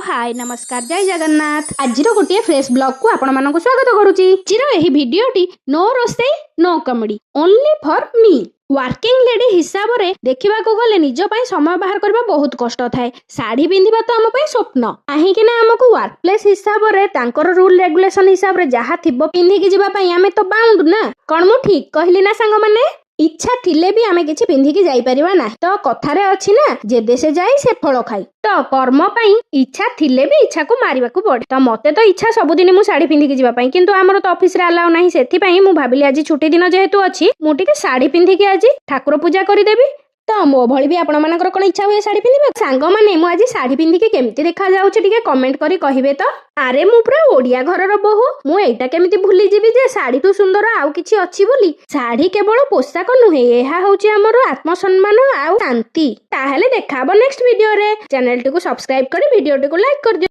ହାଏ, ନମସ୍କାର, ଜୟ ଜଗନ୍ନାଥ। ଆଜିର ଗୋଟିଏ ଫ୍ରେଶ୍ ବ୍ଲଗକୁ ଆପଣମାନଙ୍କୁ ସ୍ୱାଗତ କରୁଛି। ଆଜିର ଏହି ଭିଡିଓଟି ନୋ ରୋଷେଇ, no comedy, only for me। Working lady ହିସାବରେ ଦେଖିବାକୁ ଗଲେ ନିଜ ପାଇଁ ସମୟ ବାହାର କରିବା ବହୁତ କଷ୍ଟ ଥାଏ। ଶାଢୀ ପିନ୍ଧିବା ତ ଆମ ପାଇଁ ସ୍ୱପ୍ନ, କାହିଁକି ନା ଆମକୁ ୱାର୍କ ପ୍ଲେସ୍ ହିସାବରେ ତାଙ୍କର ରୁଲ ରେଗୁଲେସନ ହିସାବରେ ଯାହା ଥିବ ପିନ୍ଧିକି ଯିବା ପାଇଁ ଆମେ ତ ବାଉଣ୍ଡ ନା। କଣ ମୁଁ ଠିକ କହିଲି ନା ସାଙ୍ଗମାନେ? ଇଚ୍ଛା ଥିଲେ ବି ଆମେ କିଛି ପିନ୍ଧିକି ଯାଇପାରିବା ନାହିଁ। ତ କଥାରେ ଅଛି ନା, ଯେ ଦେଶେ ଯାଇ ସେ ଫଳ ଖାଇ। ତ କର୍ମ ପାଇଁ ଇଚ୍ଛା ଥିଲେ ବି ଇଚ୍ଛାକୁ ମାରିବାକୁ ପଡେ। ତ ମତେ ତ ଇଚ୍ଛା ସବୁଦିନ ମୁଁ ଶାଢୀ ପିନ୍ଧିକି ଯିବା ପାଇଁ, କିନ୍ତୁ ଆମର ତ ଅଫିସରେ ଆଲାଉ ନାହିଁ। ସେଥିପାଇଁ ମୁଁ ଭାବିଲି ଆଜି ଛୁଟି ଦିନ ଯେହେତୁ ଅଛି, ମୁଁ ଟିକେ ଶାଢୀ ପିନ୍ଧିକି ଆଜି ଠାକୁର ପୂଜା କରିଦେବି। ତ ମୋ ଭଳି ବି ଆପଣମାନଙ୍କର କଣ ଇଚ୍ଛା ହୁଏ ଶାଢୀ ପିନ୍ଧିବାକୁ? ସାଙ୍ଗମାନେ, ମୁଁ ଆଜି ଶାଢୀ ପିନ୍ଧିକି କେମିତି ଦେଖାଯାଉଛି, ଟିକେ କମେଣ୍ଟ କରି କହିବେ ତ। ଆରେ, ମୁଁ ପୁରା ଓଡିଆ ଘରର ବୋହୂ, ମୁଁ ଏଇଟା କେମିତି ଭୁଲିଯିବି ଯେ ଶାଢୀଠୁ ସୁନ୍ଦର ଆଉ କିଛି ଅଛି ବୋଲି? ଶାଢୀ କେବଳ ପୋଷାକ ନୁହେଁ, ଏହା ହଉଛି ଆମର ଆତ୍ମସମ୍ମାନ ଆଉ ଶାନ୍ତି। ତାହେଲେ ଦେଖା ହବ ନେକ୍ସଟ ଭିଡିଓରେ। ଚ୍ୟାନେଲଟିକୁ ସବସ୍କ୍ରାଇବ କରି ଭିଡିଓଟିକୁ ଲାଇକ୍ କରିଦିଅ।